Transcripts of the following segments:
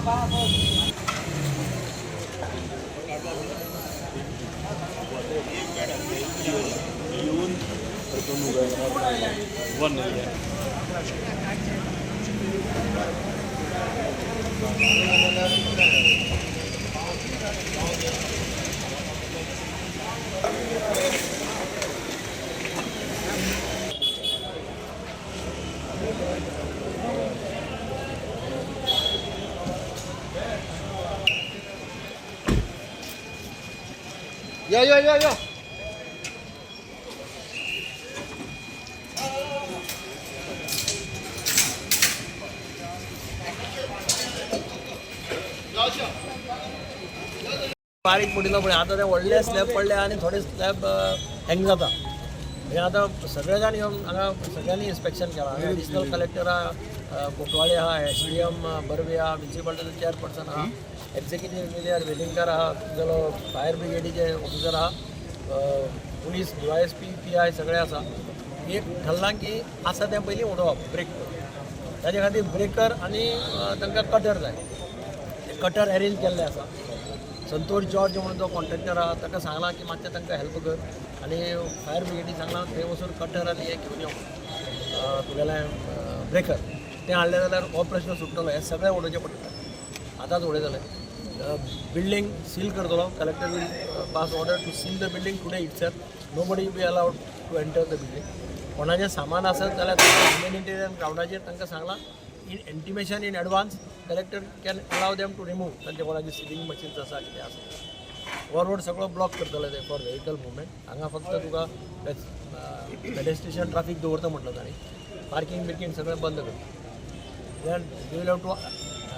यो यो यो यो. बारीक पडिल्लो पळय, आतां ते व्हडले स्लॅब पडले आनी थोडे स्लॅब हँग जाता. म्हणजे आतां सगळे जाण येवन हांगा सगळ्यांनी इन्स्पेक्शन केलां. हांगा एडिशनल कलेक्टर आहा, कोतवाळे आहा, एसडीएम बर्वे आहा, म्युनिसिपालिटीचो चेअरपर्सन आहा, एक्झिक्युटीव इंजिनियर वेलिंगकार आहा, तुगेलो फायर ब्रिगेडीचे ऑफिसर आहा, पुलीस, डीवायएसपी, पीआय सगळे आसा. एक ठरलां की आसा तें पयलीं उडोवप ब्रेक. ताजे खातीर ब्रेकर आनी तांकां कटर जाय. कटर अरेंज केल्ले आसा. संतोष जॉर्ज म्हणून जो कॉन्ट्रॅक्टर आहा, ताका सांगलां की मातशें तांकां हेल्प कर आनी फायर ब्रिगेडीक सांगलां थंय वचून कटर आनी हें घेवन यो, तुगेलें ब्रेकर तें हाडलें जाल्यार हो प्रश्न सुट्टलो. हें सगळें उडोवचें पडटलें, आतांच उडयतले. बिल्डींग सील करतलो. Collector will pass order to seal the building today itself. Nobody be allowed to enter the building. कोणाचें सामान आसत जाल्यार ह्युमॅनिटेरियन ग्रावंडाचेर तांकां सांगलां, in intimation in advance collector can allow them to remove तांचे कोणाचे सिलिंग मशीन्स आसा, कितें आसा. हो रोड सगळो ब्लॉक करतले ते फॉर व्हेकल मुवमेंट. हांगा फक्त तुका पेडेस्ट्रियन ट्राफीक दवरता म्हटलं तांणी. पार्किंग बिर्किंग सगळें बंद करता. Then you will have to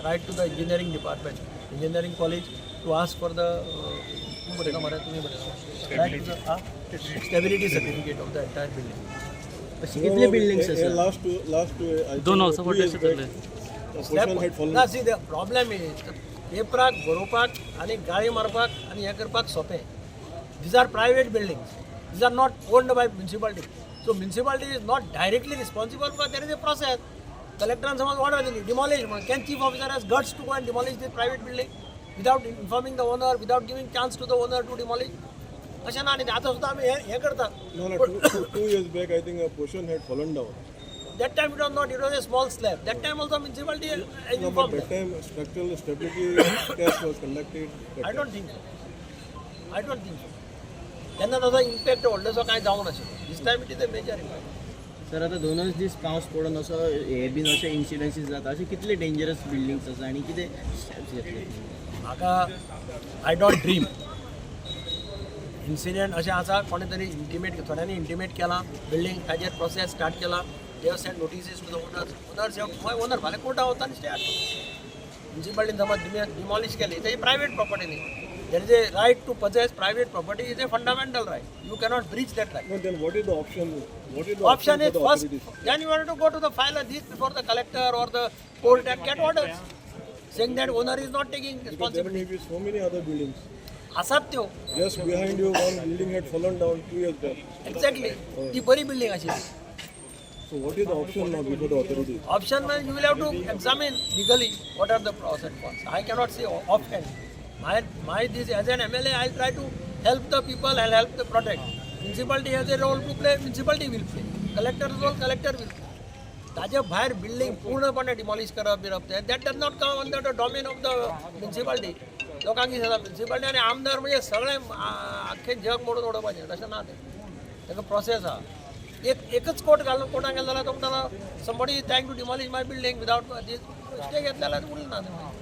write to the engineering department, engineering college, to ask for the तूं बरयता मरे, तुमी बरयता, write to the stability certificate of the entire building. अशी कितले बिल्डिंग्स आसा? Last two, I दोन think, वर्सां 2 फाटीं years अशें back, जालें. a portion had fallen. ना, सी, the problem is पेपराक बरोवपाक आनी गाळी मारपाक आनी हें करपाक सोंपें. These are private buildings. These are not owned by municipality, so municipality is not directly responsible for. There is a process. कलेक्टरान समज ऑर्डर दिली डिमॉलिश म्हणून, can chief officer has guts to go and demolish this private building without informing the owner, without giving chance to the owner to demolish? अशें ना. आनी आतां सुद्दां आमी हें हें करतात. No, 2 years back, I think a portion had fallen down. That time it was not, it was a small slab. That time also municipality No, but inform. That time structural stability test was conducted. That I time. Don't think so. I don't think so. तेन्ना ताजो impact व्हडलोसो कांय जावंक नाशिल्लो. This time it is a major impact. Sir, आतां दोनच दीस पावस पडून असो हे बीन अशे इन्सिडन्सीस जाता. अशे कितले डेंजरस बिल्डिंग्स आसा आनी कितें स्टेप्स घेतले? म्हाका I don't dream. Incident अशें आसा, कोणे तरी इंटिमेट, थोड्यांनी इंटिमेट केलां बिल्डींग, ताजेर प्रोसेस स्टार्ट केला. They have sent notices to the owners. Owners have, मागीर ओनर फाल्यां कोर्टा वता आनी स्टे हाडटा. म्युनिसिपालिटीन समज डिमॉलिश केली, तेजी प्रायवेट प्रॉपर्टी न्ही. There is a right to possess private property is a fundamental right. You cannot breach that right. No, then what is the option? What is the Option for is the first, authorities? Then you have to go to the file this before the collector or the court and get orders saying that owner is not taking Because there responsibility. May be so many other buildings. आसात त्यो. Just behind you, one building had fallen down 2 years back. Exactly, ती बरी building आशिल्ली. So what is the option now before the authorities? Option म्हणजे you will have to examine legally what are the pros and cons. I cannot say off hand. My this as an MLA, I try to help the people and help the protect. Municipality has a role to play, municipality will play. Collector role, collector will play. ताजे भायर building पूर्णपणे demolish करप बिरप तें, that does not come under the domain of the municipality. लोकांक कितें जाता, municipality आनी आमदार म्हणजे सगळें आख्खें जग मोडून उडोवपाचें, तशें ना तें. ताका प्रोसेस आहा. एक एकच कोर्ट घालून कोर्टान गेले जाल्यार तो म्हणटलो, somebody is trying to demolish my building without this. Stay घेतले जाल्यार उरलें ना तें.